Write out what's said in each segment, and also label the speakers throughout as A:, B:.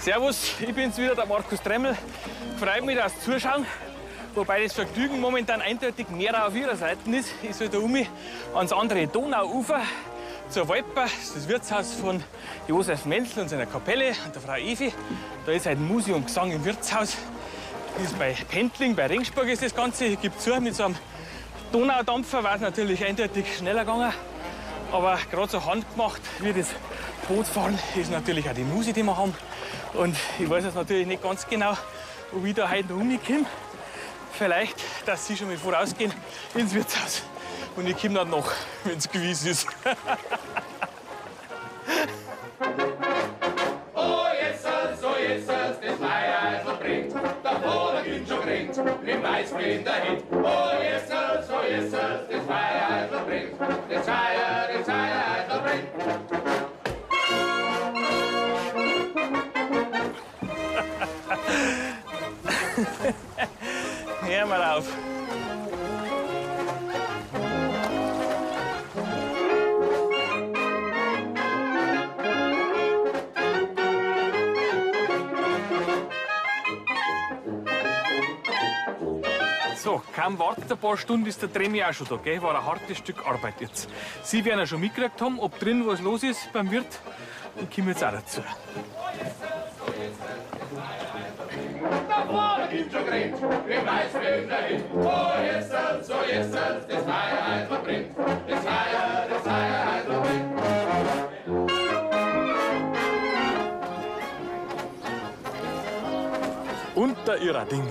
A: Servus, ich bin's wieder, der Markus Tremmel. Freut mich, dass Sie zuschauen. Wobei das Vergnügen momentan eindeutig mehr auf Ihrer Seite ist. Ich soll da um ans andere Donauufer zur Walper, das ist das Wirtshaus von Josef Menzel und seiner Kapelle und der Frau Evi. Da ist halt Museum und Gesang im Wirtshaus. Das ist bei Pentling, bei Regensburg ist das Ganze. Ich gebe zu, mit so einem Donaudampfer war es natürlich eindeutig schneller gegangen. Aber gerade so handgemacht wie das Bootfahren ist natürlich auch die Musik, die wir haben. Und ich weiß jetzt natürlich nicht ganz genau, ob ich da heute noch rumkomme. Vielleicht, dass Sie schon mal vorausgehen ins Wirtshaus. Und ich komme dann noch, wenn es gewiss ist.
B: Oh Jesus, oh Jesus, das Feiereisel brennt. Der Vaterkind schon grennt, mit Weißwein dahin. Oh Jesus, oh Jesus, das Feiereisel brennt. Das Feiereisel brennt.
A: Hör mal auf. So, kaum wartet ein paar Stunden, ist der Tremi auch schon da, gell? War ein hartes Stück Arbeit jetzt. Sie werden ja schon mitgekriegt haben, ob drin was los ist beim Wirt. Und kommen jetzt auch dazu.
B: Der Vaterkind schon grennt, mit Weißwein dahin. Oh Jesus, oh Jesus, das Feiereisel brennt. Das Feiereisel brennt.
A: Unter ihrer Ding.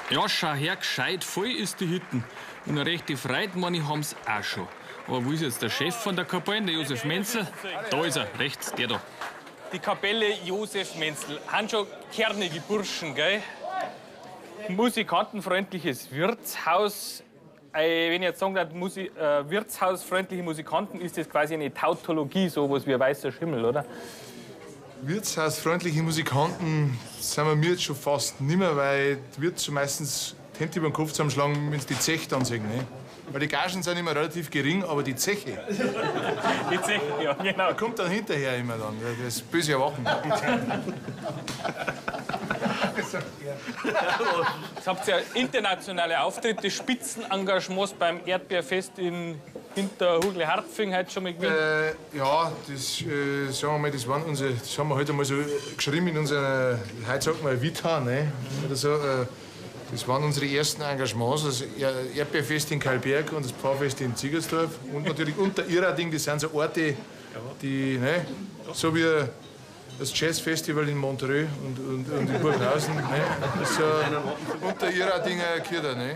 A: Ja, schau her, gescheit voll ist die Hütten. Und eine rechte Freude, meine ich, haben's auch schon. Aber wo ist jetzt der Chef von der Kapelle, der Josef Menzel? Da ist er, rechts, der da. Die Kapelle Josef Menzel. Haben schon kernige Burschen, gell? Musikantenfreundliches Wirtshaus. Wenn ich jetzt sagen darf, wirtshausfreundliche Musikanten, ist das quasi eine Tautologie, sowas wie ein weißer Schimmel, oder?
C: Wirtshausfreundliche Musikanten sind wir jetzt schon fast nimmer, weil die Wirte schon meistens die Hände über den Kopf zusammenschlagen, wenn sie die Zeche dann sehen. Ne? Weil die Gagen sind immer relativ gering, aber die Zeche.
A: Die Zeche, ja, genau.
C: Kommt dann hinterher immer dann, das böse Erwachen.
A: Jetzt habt ihr ja internationale Auftritte, Spitzenengagements beim Erdbeerfest in Hinterhugle-Harpfing heute schon mal gewesen?
C: Ja, das, sagen wir mal, das waren unsere, das haben wir heute mal so geschrieben in unserer, heute sagt man Vita, ne? Oder so, das waren unsere ersten Engagements, das Erdbeerfest in Kalberg und das Pfarrfest in Ziegersdorf. Und natürlich unter Irrading, das sind so Orte, die, ne, so wie das Jazzfestival in Montreux und in Burghausen, ne? Das ist unter Irradinger Kirche, ne?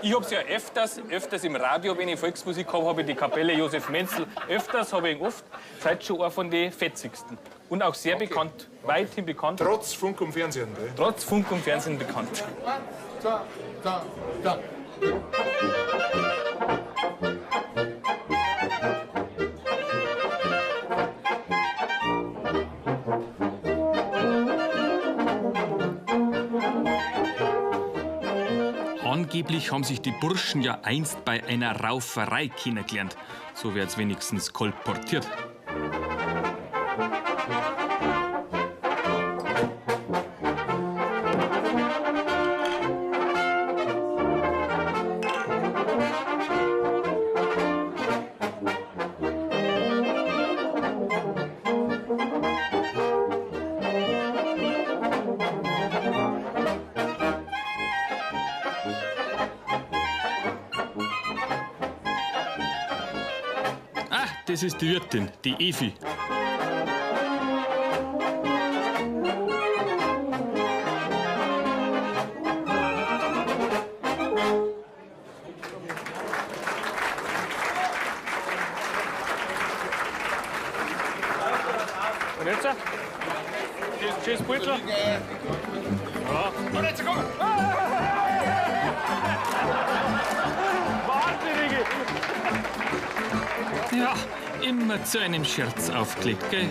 A: Ich hab's ja öfters im Radio, wenn ich Volksmusik hab, hab ich die Kapelle Josef Menzel. Öfters hab ich ihn oft. Seid schon einer von den fetzigsten. Und auch sehr bekannt, weithin bekannt.
C: Trotz Funk und Fernsehen, gell?
A: Trotz Funk und Fernsehen bekannt.
C: 1, 2, 3, 4.
A: Angeblich haben sich die Burschen ja einst bei einer Rauferei kennengelernt. So wird's wenigstens kolportiert. Das ist die Wirtin, die Evi. Und jetzt? Tschüss, Beutel. Ja.
C: Und jetzt komm!
A: Wahnsinnige! Ja, immer zu einem Scherz aufgelegt, gell?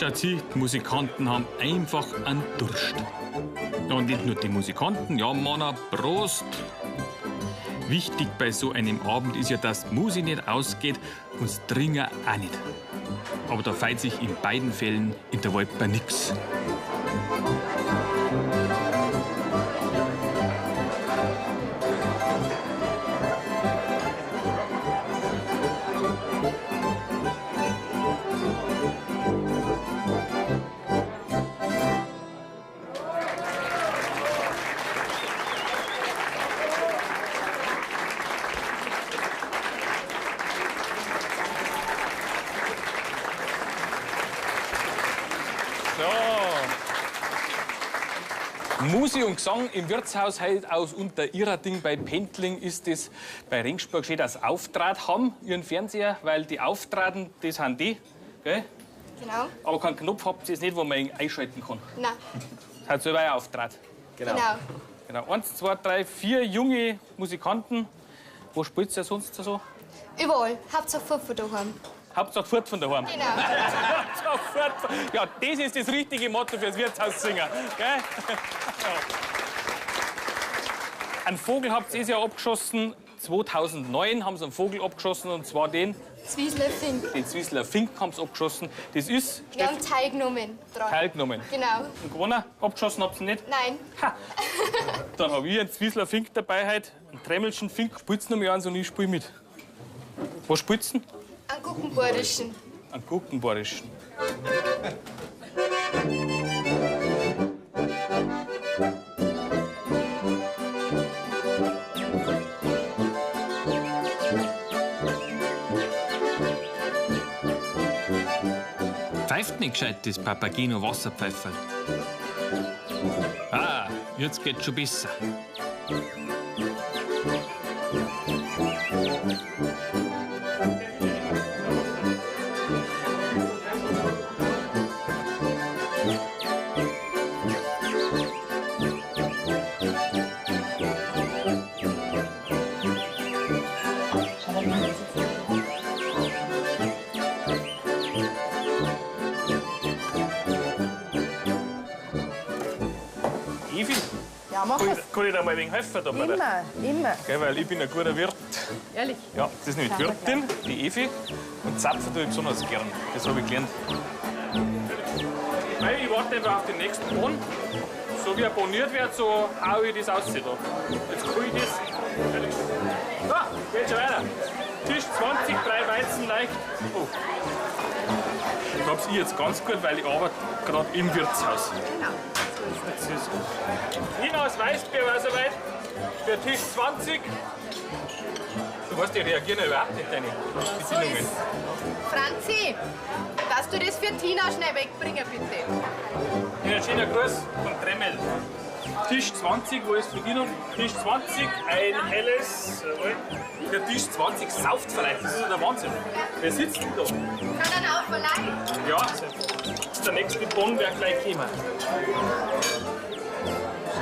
A: Äußert sich, die Musikanten haben einfach einen Durst. Ja, und nicht nur die Musikanten, ja, Mann, Prost! Wichtig bei so einem Abend ist ja, dass die Musik nicht ausgeht und das Trinken auch nicht. Aber da feit sich in beiden Fällen in der Wolper nix. So. Musik und Gesang im Wirtshaus heute aus Unterirading bei Pentling ist es bei Ringsburg schön, dass sie Auftrat haben, ihren Fernseher, weil die Auftraten, das sind die. Gell?
D: Genau.
A: Aber keinen Knopf habt ihr jetzt nicht, wo man ihn einschalten kann.
D: Nein.
A: Das hat selber auch Auftrat.
D: Genau.
A: Genau. 1, 2, 3, 4 junge Musikanten. Wo spielt ihr sonst so?
D: Überall. Hauptsache fort von daheim.
A: Hauptsache fort von daheim.
D: Genau.
A: Hauptsache fort. Ja, das ist das richtige Motto fürs Wirtshaussinger. Gell? Ja. Einen Vogel habt ihr ja abgeschossen. 2009 haben sie einen Vogel abgeschossen, und zwar den
D: Zwiesler Fink.
A: Den Zwiesler Fink haben sie abgeschossen. Das ist
D: Wir haben teilgenommen dran.
A: Teilgenommen.
D: Genau.
A: Und gewonnen? Abgeschossen habt ihr nicht?
D: Nein.
A: Ha. Dann hab ich einen Zwiesler Fink dabei heute, einen Tremmelschen Fink. Spielt's noch mal eins und ich spiel mit. Was spielt's denn?
D: Einen Guckenborischen.
A: Einen Guckenborischen. Pfeift nicht gescheit, das Papageno Wasserpfeiferl. Ah, jetzt geht's schon besser. Evi,
E: Ja, mach es.
A: kann ich da mal ein wenig helfen? Da bei der-
E: Immer, immer.
A: Gell, weil ich bin ein guter Wirt.
E: Ehrlich?
A: Ja, das ist nämlich die Wirtin, die Evi. Und zapfen tue ich besonders gern. Das habe ich gelernt. Weil ich warte einfach auf den nächsten Bon. So wie er boniert wird, so hau ich das aus da. Jetzt kann ich das. Ah, geht schon weiter. Tisch 20, 3 Weizen leicht. Oh. Ich hab's ich jetzt ganz gut, weil ich arbeite gerade im Wirtshaus.
E: Genau.
A: Jetzt ist Nina aus Weißbier war soweit. Für Tisch 20. Du weißt, die reagieren ja überhaupt nicht, deine Bedienungen.
E: Franzi, darfst du das für Tina schnell wegbringen, bitte?
A: Ja, schöner Gruß von Tremmel. Tisch 20, wo ist Bedienung? Tisch 20, ein helles. Jawohl. Der Tisch 20 sauft vielleicht, das ist ja der Wahnsinn. Wer sitzt denn da?
E: Kann er auch verleihen?
A: Ja, der nächste Bon wäre gleich gekommen.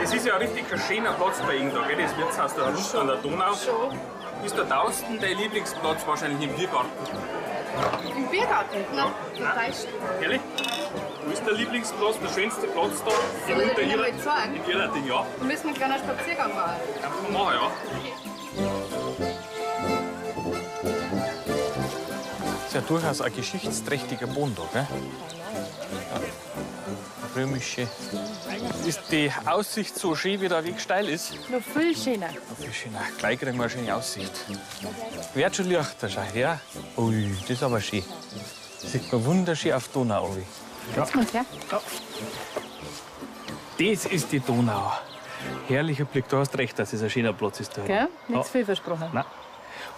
A: Es ist ja ein richtig schöner Platz bei Ihnen da, gell? Das Wirtshaus da unten an der Donau.
E: Schon.
A: Ist da draußen dein Lieblingsplatz wahrscheinlich im Biergarten?
E: Im Biergarten? Nein, total schön.
A: Ehrlich? Wo ist der Lieblingsplatz, der schönste Platz da?
E: Soll ich dir den mal zeigen?
A: In Irerding, ja.
E: Wir müssen einen kleinen Spaziergang machen.
A: Kann man machen, ja. Ist ja durchaus ein geschichtsträchtiger Boden da, gell? Ja. Römische. Ist die Aussicht so schön, wie der Weg steil ist?
F: Noch viel schöner.
A: Noch viel schöner. Gleich kriegen wir eine schöne Aussicht. Wird schon leichter, schau her. Ui, das ist aber schön. Sieht man wunderschön auf die Donau runter.
F: Setzen wir uns her.
A: Das ist die Donau. Herrlicher Blick, du hast recht, dass es ein schöner Platz ist da.
F: Gell? Nicht
A: Ja.
F: zu viel versprochen.
A: Nein.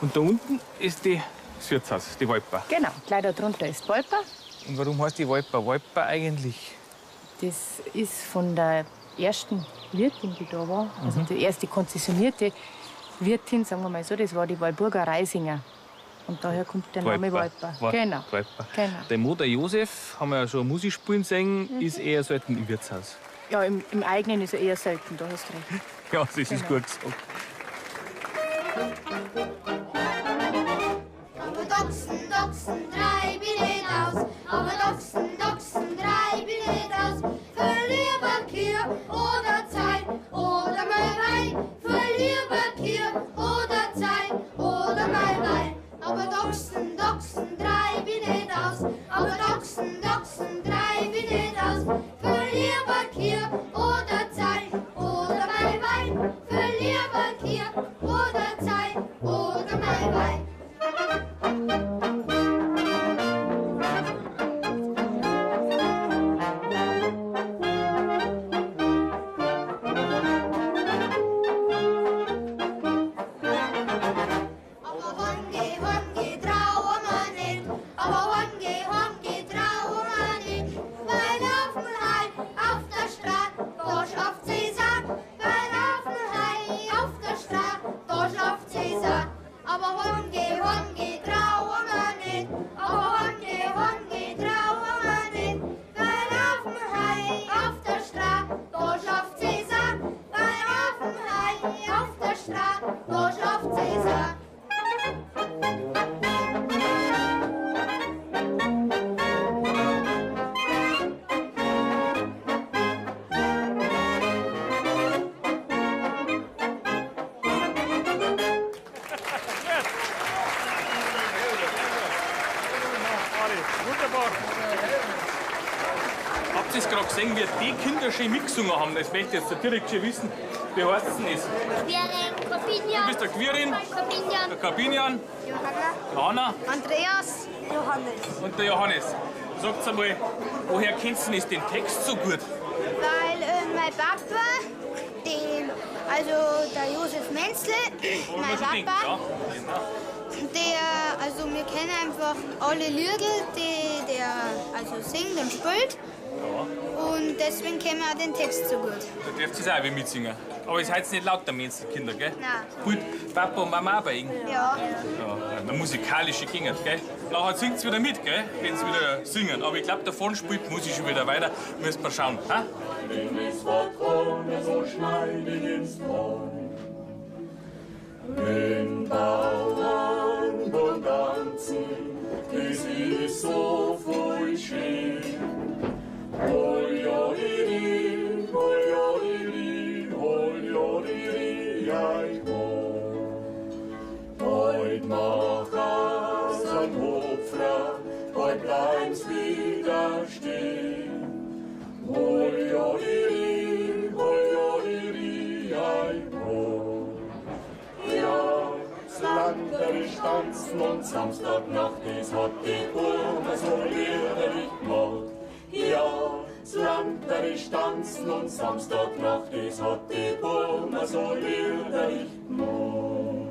A: Und da unten ist die, das Wirtshaus, die Wolper.
F: Genau, gleich da drunter ist die Wolper.
A: Und warum heißt die Wolper Wolper eigentlich?
F: Das ist von der ersten Wirtin, die da war. Also die erste konzessionierte Wirtin, sagen wir mal so, das war die Walburga Reisinger. Und daher kommt der Name Wolper. Genau.
A: Wolper.
F: Genau.
A: Der Mutter Josef, haben wir ja schon Musik spielen sehen, ist eher selten im Wirtshaus.
F: Ja, im eigenen ist er eher selten, da hast du recht.
A: Ja, das ist
F: Genau.
A: gut gesagt.
G: Aber Doxen, Doxen, treib ich nicht aus. Aber Doxen, Doxen, treib
A: gesehen, wie die Kinder schön mitgesungen haben. Das möchte ich jetzt direkt schon wissen. Wie heißt denn das?
D: Quirin, Corbinian.
A: Du bist der Quirin.
D: Corbinian.
A: Der Corbinian.
D: Johanna.
A: Johanna.
D: Andreas. Johannes.
A: Und der Johannes. Sagt einmal, woher kennst du denn den Text so gut?
D: Weil mein Papa, den, also der Josef Menzel, mein Papa,
A: Ja.
D: der, also wir kennen einfach alle Lieder, die der also singt und spielt. Und deswegen kennen wir auch den Text so gut.
A: Da dürft ihr auch wieder mitsingen. Aber ihr seid nicht lauter Menzelkinder, gell?
D: Nein.
A: Spielt Papa und Mama auch bei Ihnen?
D: Ja.
A: Ja, eine musikalische Gegend, gell? Nachher singt wieder mit, gell? Wenn sie wieder singen. Aber ich glaube, davon spielt muss ich schon wieder weiter. Müssen wir schauen. Ha?
B: Es war Krone so schneidig ins Korn. Den Bauern beim Tanzen, das ist so voll schön. Hol, jolili, hol, jolili, hol, jolili, ei, ho. Heut mach er's ein Hopfler, heut bleib's wieder stehen. Hol, jolili, hol, jolili, ei, ho. Ja, das Landerisch tanzen und Samstagnacht, das hat die Burma so liederlich gemacht. Ja, das Landerisch tanzen und Samstagnacht, das hat die Burma so liederlich gemacht.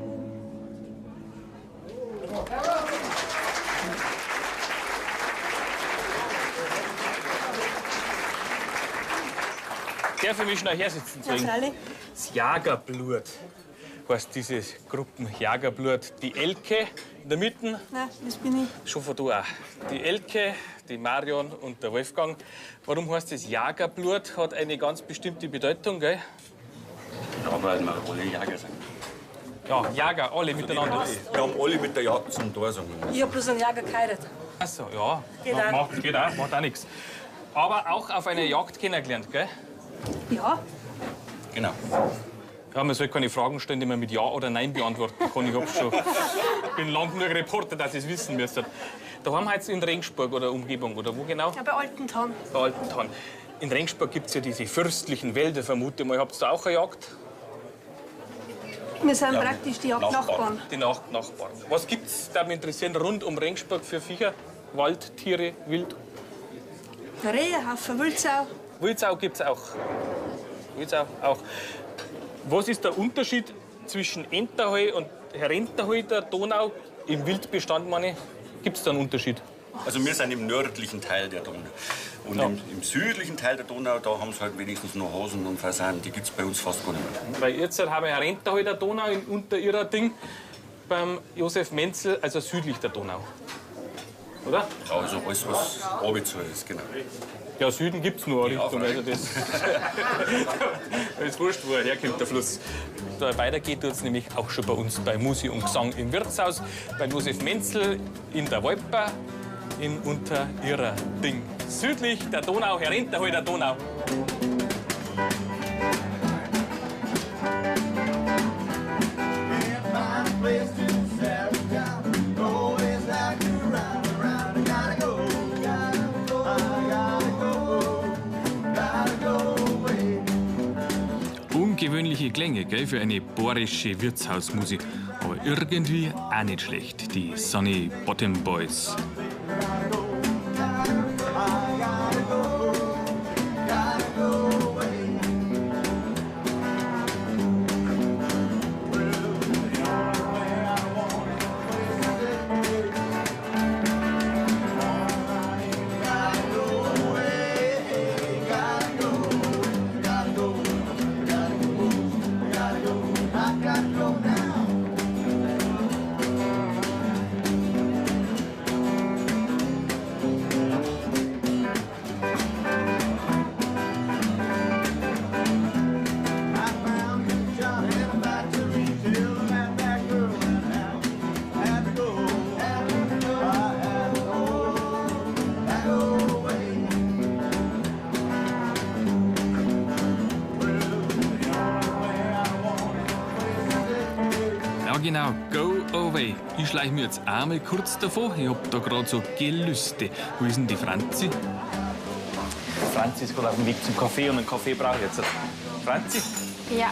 A: Darf ich mich schnell hersitzen?
G: Ja, freilich.
A: Das Jagerblut heißt diese Gruppen Jagerblut. Die Elke in der Mitte.
G: Nein, das bin ich.
A: Schon von da auch. Die Elke, die Marion und der Wolfgang. Warum heißt das Jagerblut? Hat eine ganz bestimmte Bedeutung, gell?
H: Ja, weil wir alle Jäger sind.
A: Ja, Jäger, alle miteinander.
H: Wir haben alle mit der Jagd zum Tor, sagen wir.
G: Ich hab bloß einen Jäger geheiratet.
A: Ach so, ja.
G: Geht
A: Ja,
G: auch.
A: Macht, geht auch, macht auch nichts. Aber auch auf einer Jagd kennengelernt, gell?
G: Ja.
H: Genau.
A: Ja, man soll keine Fragen stellen, die man mit Ja oder Nein beantworten kann. Ich hab schon. bin lang genug Reporter, dass ich es wissen müsste. Da haben wir jetzt in Regensburg oder Umgebung, oder wo genau?
G: Ja, bei Altentann.
A: Bei Altentann. In Regensburg gibt es ja diese fürstlichen Wälder, vermute ich mal. Habt ihr da auch eine Jagd?
G: Wir sind praktisch die Jagdnachbarn.
A: Die Nachbarn. Was gibt's, da mich interessieren, rund um Regensburg für Viecher? Wald, Tiere, Wild?
G: Rehe, Haufen Wildsau.
A: Wildsau gibt's auch. Wildsau auch. Was ist der Unterschied zwischen Enterheu und Herrenterheu der Donau im Wildbestand, meine ich? Gibt's da einen Unterschied?
H: Also wir sind im nördlichen Teil der Donau. Und im südlichen Teil der Donau, da haben sie halt wenigstens noch Hasen und Fasanen. Die gibt's bei uns fast gar nicht mehr.
A: Weil jetzt haben wir Herrenterheu der Donau in unter ihrer Ding beim Josef Menzel, also südlich der Donau. Oder?
H: Ja, also alles, was runterzu ist, genau.
A: Ja, Süden gibt's nur eine
H: Ja,
A: Richtung. Also das ist wurscht, wo er herkommt, der Fluss. Da weitergeht tut's nämlich auch schon bei uns bei Musi und Gesang im Wirtshaus, bei Josef Menzel in der Wolper in Unterirrding. Südlich der Donau, herunter halt der Donau. Ungewöhnliche Klänge, gell, für eine bohrische Wirtshausmusik. Aber irgendwie auch nicht schlecht, die Sunny Bottom Boys. Ja, genau, go away. Ich schleich mir jetzt einmal kurz davor. Ich hab da grad so Gelüste. Wo ist denn die Franzi? Franzi ist gerade auf dem Weg zum Kaffee und einen Kaffee brauche ich jetzt. Franzi,
I: Ja,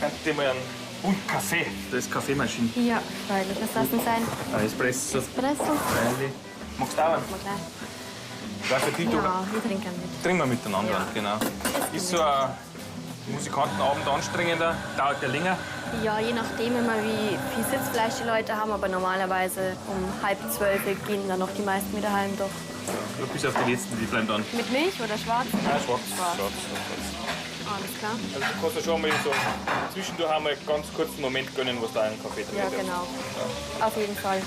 A: könnt ihr mal einen und Kaffee? Das ist Kaffeemaschine.
I: ja, freilich. Was soll denn sein?
A: Ein Espresso.
I: Espresso?
A: Freilich. Magst du auch einen?
I: Mal gleich.
A: Ja, für dich, oder?
I: Ja, wir trinken mit.
A: Trinken wir miteinander,
I: Ja.
A: genau. Ist so ein Musikantenabend anstrengender, dauert ja länger.
I: Ja, je nachdem immer, wie viel Sitzfleisch die Leute haben, aber normalerweise um 11:30 gehen dann noch die meisten wieder heim. Doch.
A: Ja, bis auf die letzten, die bleiben dann.
I: Mit Milch oder schwarz?
A: Ja, schwarz.
I: Schwarz.
A: Schwarz, schwarz.
I: Alles klar.
A: Also du kannst ja schon mal so zwischendurch einmal ganz kurz einen Moment gönnen, wo du da einen Kaffee trinken
I: Ja,
A: darfst.
I: genau. Auf jeden Fall.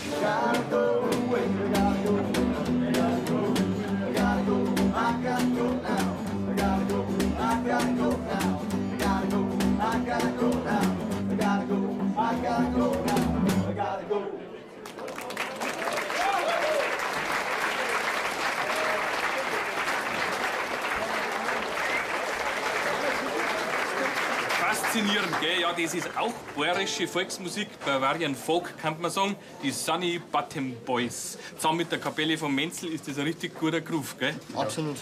A: Faszinierend, gell? Ja, das ist auch bayerische Volksmusik, Bavarian Folk, kann man sagen. Die Sunny Bottom Boys. Zusammen mit der Kapelle von Menzel ist das ein richtig guter Groove, gell?
J: Absolut.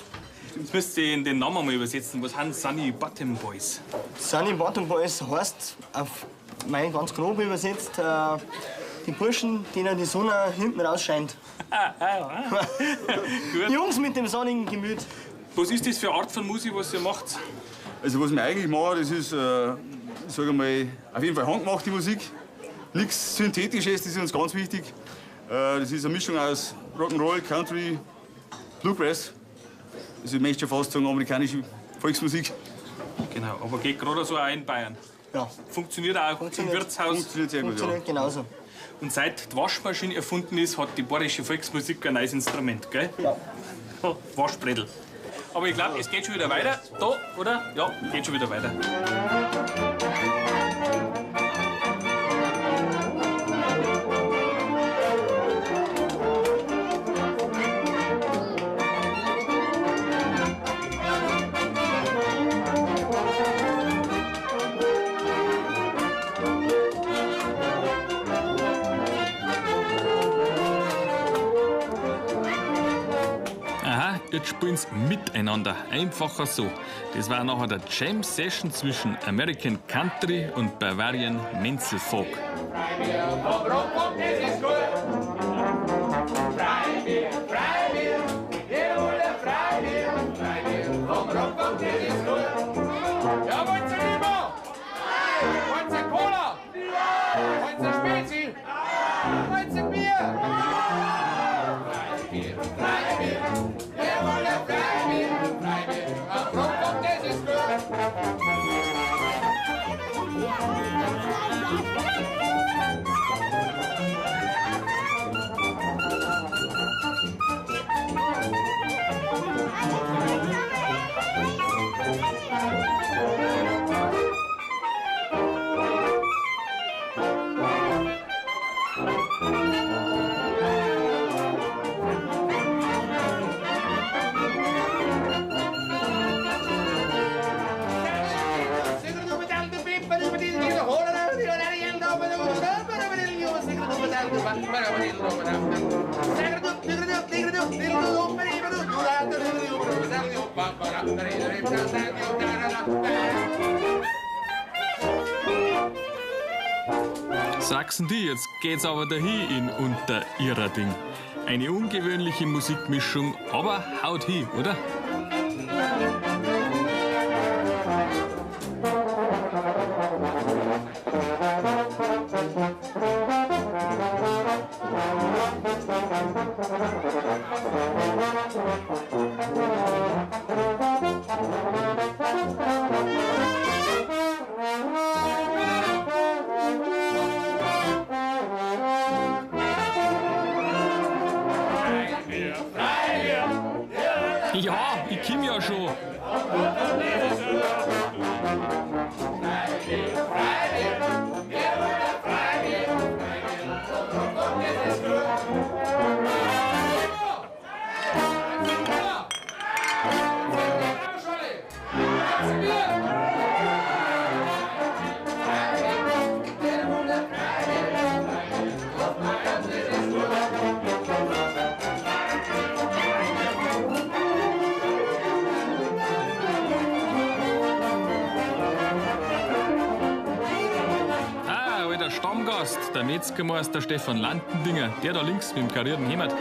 A: Jetzt müsst ihr den Namen mal übersetzen. Was sind Sunny Bottom Boys?
J: Sunny Bottom Boys heißt, auf mein ganz grob übersetzt, die Burschen, denen die Sonne hinten raus scheint. Jungs mit dem sonnigen Gemüt.
A: Was ist das für eine Art von Musik, was ihr macht?
K: Also was wir eigentlich machen, das ist, ich sag mal, auf jeden Fall handgemachte Musik. Nichts Synthetisches, das ist uns ganz wichtig. Das ist eine Mischung aus Rock'n'Roll, Country, Bluegrass. Also ich möchte schon fast sagen, amerikanische Volksmusik.
A: Genau, aber geht gerade so auch in Bayern.
J: Ja.
A: Funktioniert auch im Wirtshaus.
K: Funktioniert sehr gut, ja.
J: Funktioniert genauso.
A: Und seit die Waschmaschine erfunden ist, hat die bayerische Volksmusik ein neues Instrument, gell?
J: Ja.
A: Waschbrettel. Aber ich glaube, es geht schon wieder weiter. Da, oder? Ja, geht schon wieder weiter. Aha, jetzt spielen sie miteinander. Einfacher so. Das war nachher der Jam Session zwischen American Country und Bavarian Menzel Folk.
B: Vom Rockpop, das ist gut. Freibier, Freibier, wir wollen Freibier. Freibier, vom Rockpop, das ist gut. Ja, wollt ihr Limo? Wollt ihr Cola? Wollt ihr Spezi? Wollt ihr Bier? Freibier, Freibier, wir wollen Freibier. Freibier, vom Rockpop, das ist gut.
A: Sachsen die, jetzt geht's aber dahin in Unterirerding. Eine ungewöhnliche Musikmischung, aber haut hin, oder? Ja,
L: Stammgast, der Metzgermeister Stefan Landendinger, der da links mit dem karierten Hemd.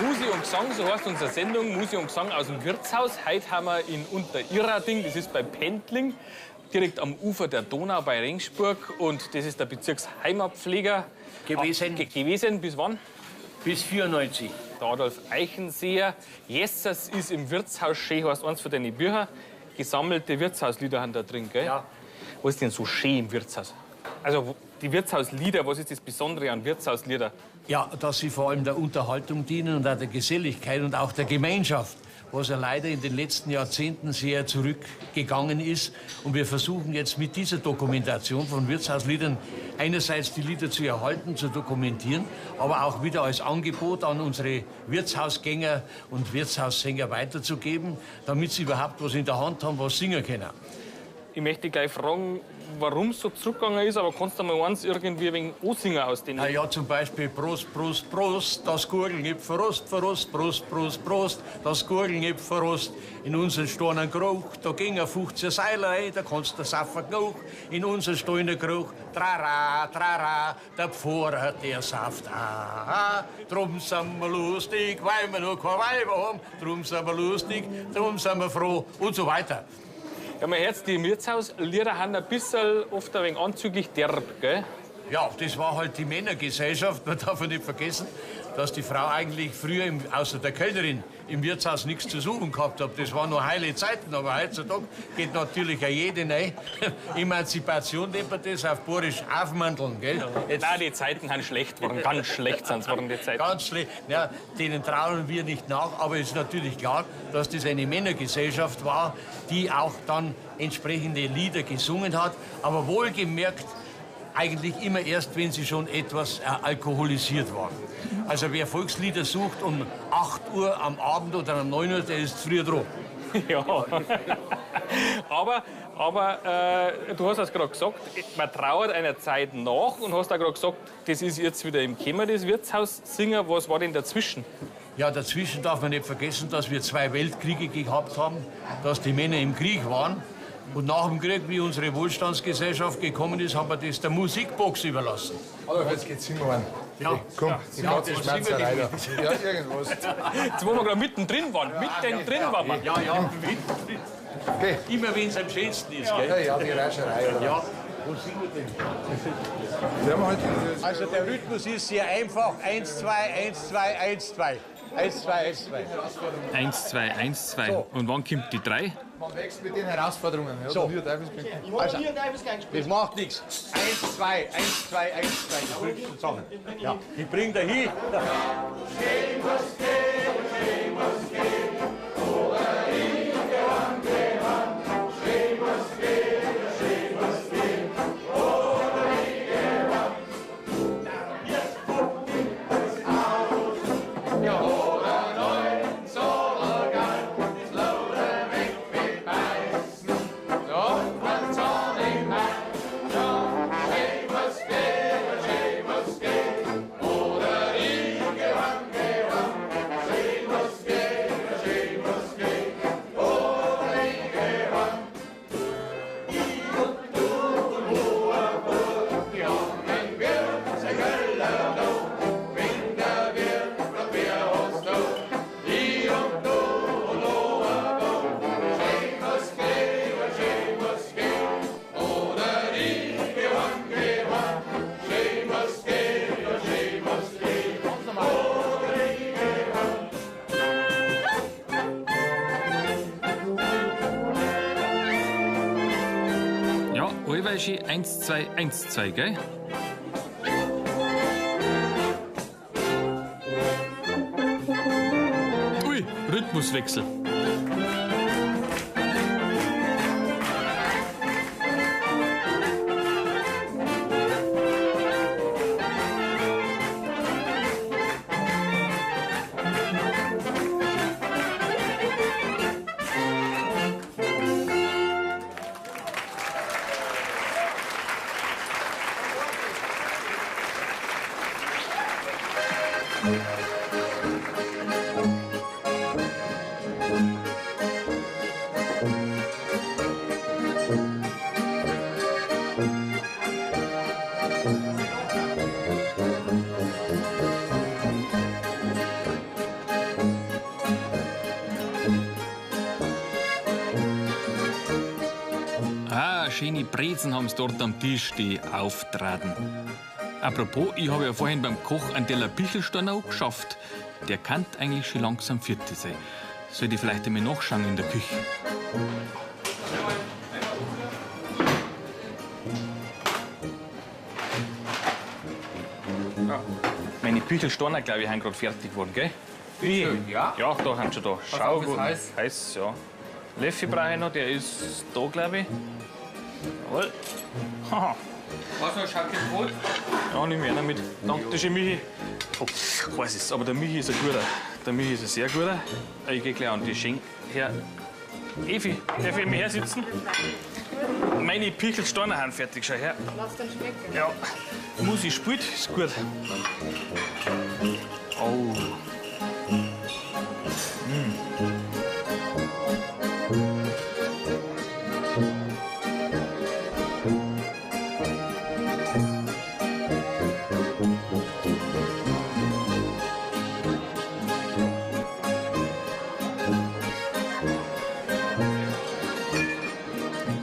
L: Musi und Gesang, so heißt unsere Sendung, Musi und Gesang aus dem Wirtshaus. Heute haben wir in Unterirrading, das ist bei Pentling, direkt am Ufer der Donau bei Regensburg. Und das ist der Bezirksheimatpfleger.
M: Gewesen.
A: Gewesen, bis wann?
M: Bis 94.
A: Der Adolf Eichenseher. Jessers ist im Wirtshaus schön, heißt eins von deinen Büchern. Gesammelte Wirtshauslieder haben da drin, gell? Ja. Was ist denn so schön im Wirtshaus? Also die Wirtshauslieder, was ist das Besondere an Wirtshauslieder?
M: Ja, dass sie vor allem der Unterhaltung dienen und auch der Geselligkeit und auch der Gemeinschaft, was ja leider in den letzten Jahrzehnten sehr zurückgegangen ist. Und wir versuchen jetzt mit dieser Dokumentation von Wirtshausliedern einerseits die Lieder zu erhalten, zu dokumentieren, aber auch wieder als Angebot an unsere Wirtshausgänger und Wirtshaussänger weiterzugeben, damit sie überhaupt was in der Hand haben, was singen können.
A: Ich möchte gleich fragen, warum es so zurückgegangen ist, aber kannst du mal eins irgendwie wegen ansingen aus den...
M: Na ja, zum Beispiel Prost, Prost, Prost, das Gurgeln gibt Verrost, Verrost, Prost, Prost, Prost, das Gurgeln gibt Verrost. In unseren Stornen Krug, da ging ein 15 Seiler rein, da kannst du saufen genug. In unseren Stornen Krug, trara, trara, der Pfarrer, der sauft ah. Drum sind wir lustig, weil wir noch kein Weiber haben, drum sind wir lustig, drum sind wir froh und so weiter.
A: Ja, man hört, die Wirtshauslieder haben ein bisschen oft ein wenig anzüglich derb, gell?
M: Ja, das war halt die Männergesellschaft. Man darf ja nicht vergessen, dass die Frau eigentlich früher, außer der Kellnerin, im Wirtshaus nichts zu suchen gehabt hat. Das waren noch heile Zeiten, aber heutzutage geht natürlich auch jede rein. Emanzipation nennt man das, auf Borisch aufmanteln, gell?
A: Ja. Jetzt Nein, die Zeiten sind schlecht geworden, ganz schlecht sind worden, die Zeiten.
M: Ganz schlecht. Ja, denen trauen wir nicht nach, aber es ist natürlich klar, dass das eine Männergesellschaft war, die auch dann entsprechende Lieder gesungen hat, aber wohlgemerkt, eigentlich immer erst, wenn sie schon etwas alkoholisiert waren. Also wer Volkslieder sucht um 8 Uhr am Abend oder um 9 Uhr, der ist früher dran.
A: Ja.
L: Aber du hast es gerade gesagt, man trauert einer Zeit nach und hast auch gerade gesagt, das ist jetzt wieder im Kämmer, das Wirtshaus singen. Was war denn dazwischen?
M: Ja, dazwischen darf man nicht vergessen, dass wir 2 Weltkriege gehabt haben, dass die Männer im Krieg waren. Und nach dem Krieg, wie unsere Wohlstandsgesellschaft gekommen ist, haben wir das der Musikbox überlassen.
C: Hallo, jetzt geht's singen.
M: Ja.
C: Komm, die ganze Schmerzerei da. Ja, irgendwas.
L: Jetzt, wo wir gerade mittendrin waren. Mittendrin waren wir.
M: Ja, ja, mittendrin.
C: Okay.
M: Immer wenn es am schönsten ist, gell?
C: Ja, ja, die Reischerei, oder?
M: Ja. Wo sind wir denn? Also der Rhythmus ist sehr einfach. 1, 2, 1, 2, 1, 2. 1, 2, 1, 2.
L: 1, 2, 1, 2.
M: So.
L: Und wann kommt die 3?
C: Man wächst mit den Herausforderungen. Ja,
M: So.
C: Also,
M: das macht nichts. 1, 2, 1, 2, 1, 2. Die fünften zusammen. Ja, ich bring da hin.
L: Schön 1, 2, 1, 2, gell? Ui, Rhythmuswechsel. Schöne Brezen haben's dort am Tisch, die auftraten. Apropos, ich habe ja vorhin beim Koch einen Teller Pichelsteiner angeschafft. Der kann eigentlich schon langsam vierte sein. Sollte ich vielleicht einmal nachschauen in der Küche. Ja. Meine Pichelsteiner, glaube ich, sind gerade fertig geworden, gell?
A: Ja.
L: Ja, da sind schon da. Schau,
A: auf, ist heiß.
L: Heiß, ja. Löffel brauche ich noch, der ist da, glaube ich. Jawohl. Haha.
A: Was noch, Schaukel Brot?
L: Ja, nimm ich einer mit. Danke schön, Michi. Oh, heiß ist, aber der Michi ist ein guter. Der Michi ist ein sehr guter. Ich geh gleich an die Schenk her. Evi, darf ich mir hersitzen? Meine Pichelsteiner sind fertig, schau her.
E: Lass dann schmecken.
L: Ja, Musi spielt, ist gut. Oh. Mm.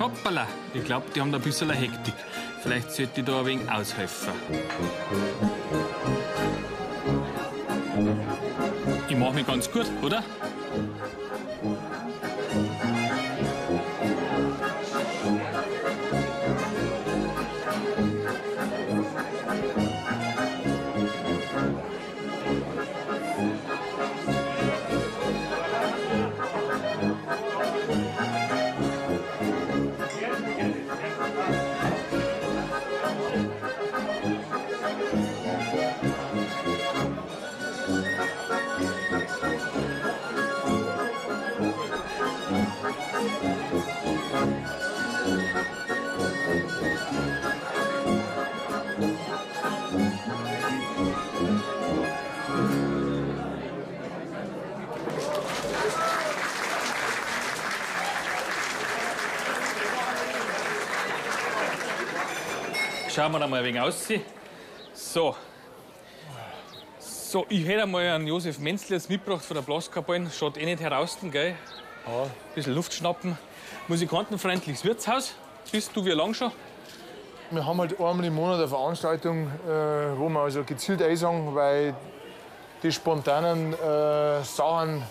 L: Hoppala, ich glaub, die haben da ein bisschen Hektik. Vielleicht sollte ich da ein wenig aushelfen. Ich mach mich ganz gut, oder? Schauen wir da mal ein wenig aus. So. So, ich hätte einmal einen Josef Menzel jetzt mitgebracht von der Blaskapelle. Schaut eh nicht heraus, gell? Ja. Bisschen Luft schnappen. Musikantenfreundliches Wirtshaus. Bist du wie lang schon?
C: Wir haben halt einmal im Monat eine Veranstaltung, wo wir also gezielt einsagen, weil die spontanen Sachen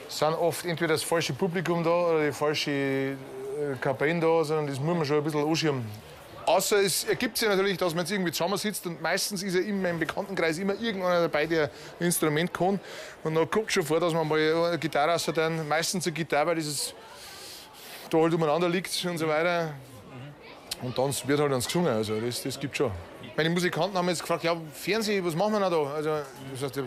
C: sind oft entweder das falsche Publikum da oder die falsche Kapelle da, sondern das muss man schon ein bisschen anschieben. Außer es ergibt sich natürlich, dass man jetzt irgendwie zusammensitzt und meistens ist ja in meinem Bekanntenkreis immer irgendeiner dabei, der ein Instrument kann. Und dann kommt schon vor, dass man mal eine Gitarre raus dann meistens eine Gitarre, weil dieses da halt umeinander liegt und so weiter. Und dann wird halt ans gesungen, also das gibt schon. Meine Musikanten haben jetzt gefragt, ja, Fernsehen, was machen wir noch da? Also, das heißt,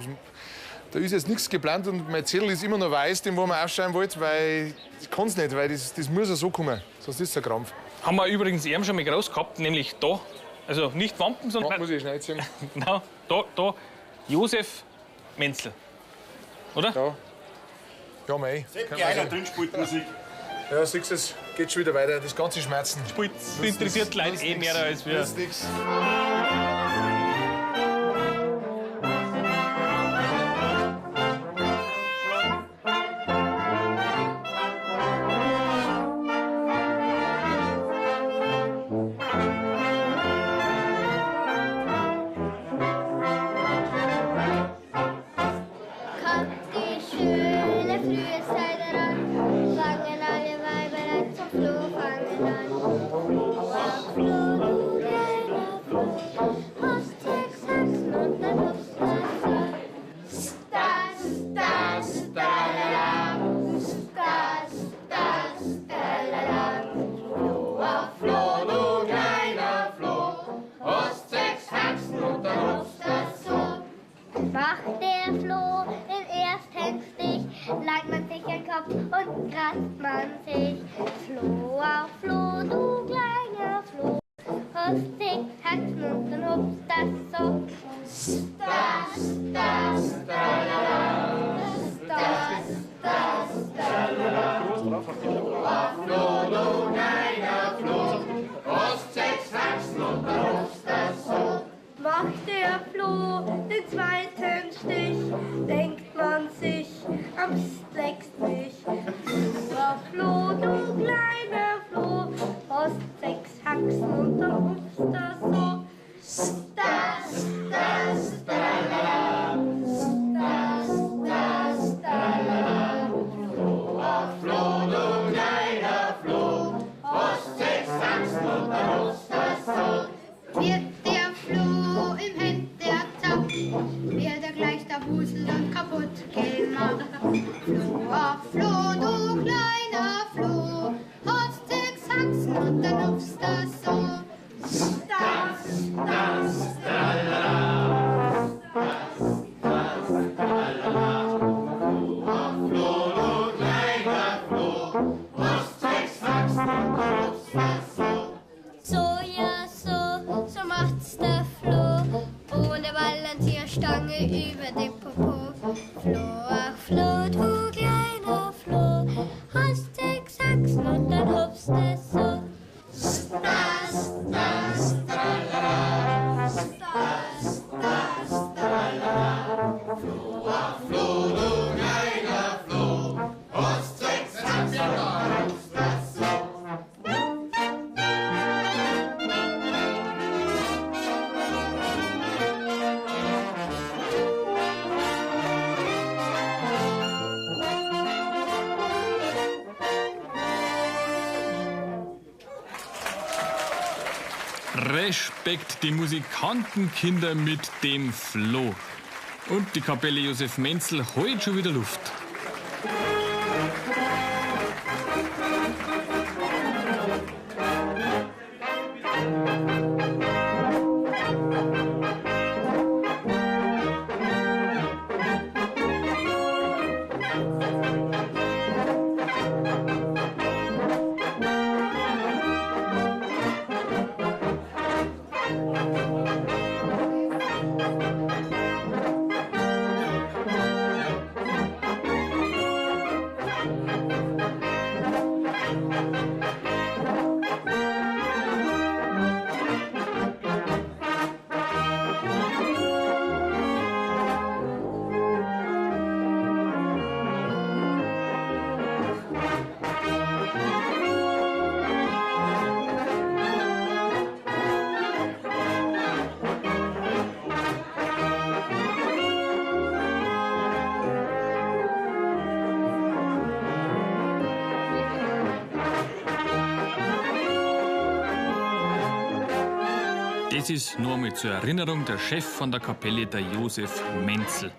C: da ist jetzt nichts geplant und mein Zettel ist immer noch weiß, den wo man aufschreiben wollte, weil ich kann's nicht, weil das muss ja so kommen, sonst ist es ein Krampf.
L: Haben wir übrigens eben schon mal groß gehabt, nämlich da. Also nicht Wampen, sondern.
C: Muss ich schnell ziehen.
L: Genau, da. Josef Menzel. Oder?
C: Ja. Ja, mei.
H: Seppi einer drin spielt Musik.
C: Ja, siehst du, es geht schon wieder weiter, das ganze Schmerzen.
L: Spielt, interessiert Leute eh mehr als wir.
C: Nützt nix.
L: Respekt, die Musikantenkinder mit dem Floh. Und die Kapelle Josef Menzel holt schon wieder Luft. Das ist nur einmal zur Erinnerung der Chef von der Kapelle, der Josef Menzel.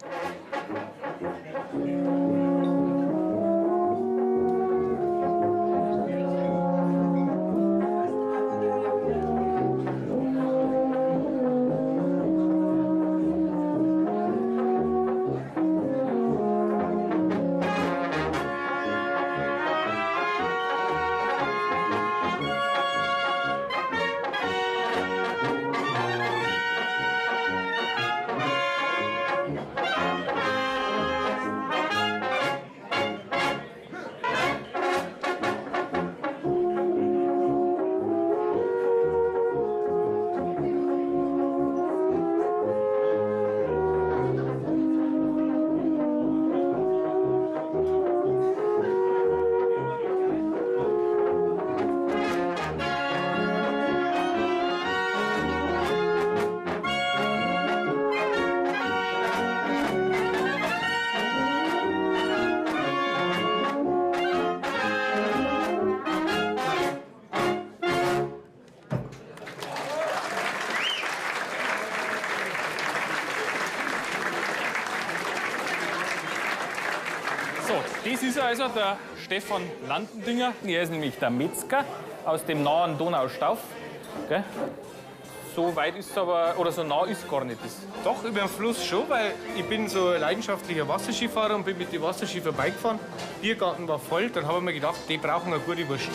L: So, das ist also der Stefan Landendinger. Er ist nämlich der Metzger aus dem nahen Donaustauf. Gell? So weit ist es aber, oder so nah ist gar nicht das.
N: Doch, über den Fluss schon, weil ich bin so ein leidenschaftlicher Wasserskifahrer und bin mit dem Wasserski vorbeigefahren. Biergarten war voll, dann habe ich mir gedacht, die brauchen eine gute Wurst.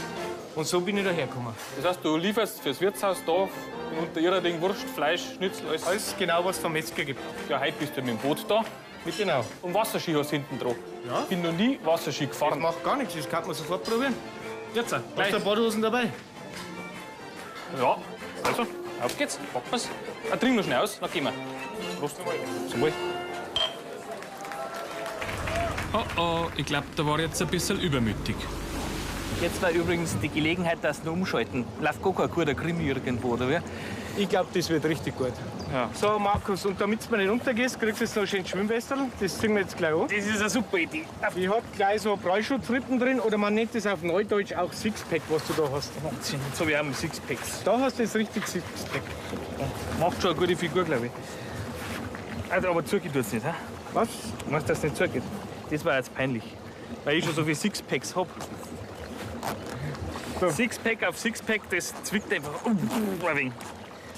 N: Und so bin ich dahergekommen.
L: Das heißt, du lieferst fürs Wirtshaus da in Unterirerding Wurst, Fleisch, Schnitzel, alles.
N: Alles genau, was es vom Metzger gibt.
L: Ja, heute bist du mit dem Boot da.
N: Genau.
L: Und Wasserski hast du hinten dran.
N: Ja.
L: Bin noch nie Wasserski gefahren.
N: Das macht gar nichts, das kann man sofort probieren.
L: Jetzt,
N: Hast du ein Badehosen dabei?
L: Ja, also, auf geht's, packen wir's. Ah, trinken wir schnell aus, dann gehen wir. Prost. Zum Wohl. Oh oh, ich glaube, da war ich jetzt ein bisschen übermütig. Jetzt war übrigens die Gelegenheit, dass wir umschalten. Läuft gar kein guter Krimi irgendwo, oder wie?
N: Ich glaube, das wird richtig gut.
L: Ja.
N: So, Markus, und damit du mir nicht untergehst, kriegst du jetzt noch ein schönes Schwimmwestel. Das ziehen wir jetzt gleich an.
A: Das ist eine super Idee.
N: Ich hab gleich so Prallschutzrippen drin, oder man nennt das auf Neudeutsch auch Sixpack, was du da hast.
A: Wahnsinn, jetzt hab ich auch ein Sixpacks.
N: Da hast du jetzt richtig Sixpack.
A: Macht schon eine gute Figur, glaube ich. Also, aber zugeht tut's nicht, hä?
N: Was?
A: Meinst du, dass es nicht zugeht? Das war jetzt peinlich, weil ich schon so viele Sixpacks hab. Sixpack auf Sixpack, das zwickt einfach. Ein wenig.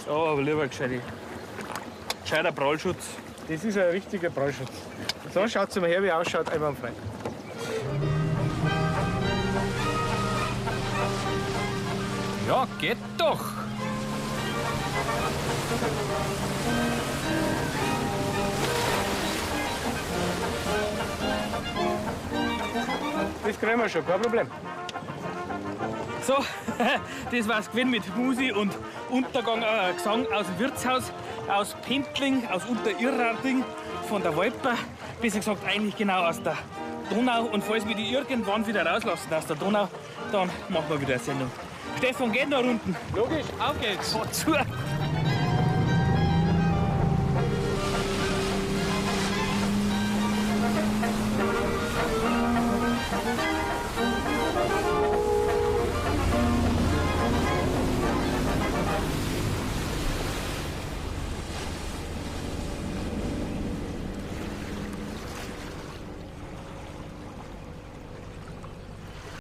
A: Ja, aber lieber gescheiter Prallschutz.
N: Das ist ein richtiger Prallschutz. So, schaut mal her, wie ausschaut, einwandfrei.
L: Ja, geht doch.
N: Das kriegen wir schon, kein Problem.
A: So, das war's gewesen mit Musi und Untergang, Gesang aus dem Wirtshaus, aus Pentling, aus Unterirrarding, von der Wolper. Besser gesagt, eigentlich genau aus der Donau. Und falls wir die irgendwann wieder rauslassen aus der Donau, dann machen wir wieder eine Sendung. Stefan, geht noch unten.
N: Logisch, auf geht's.
A: Fahr zu.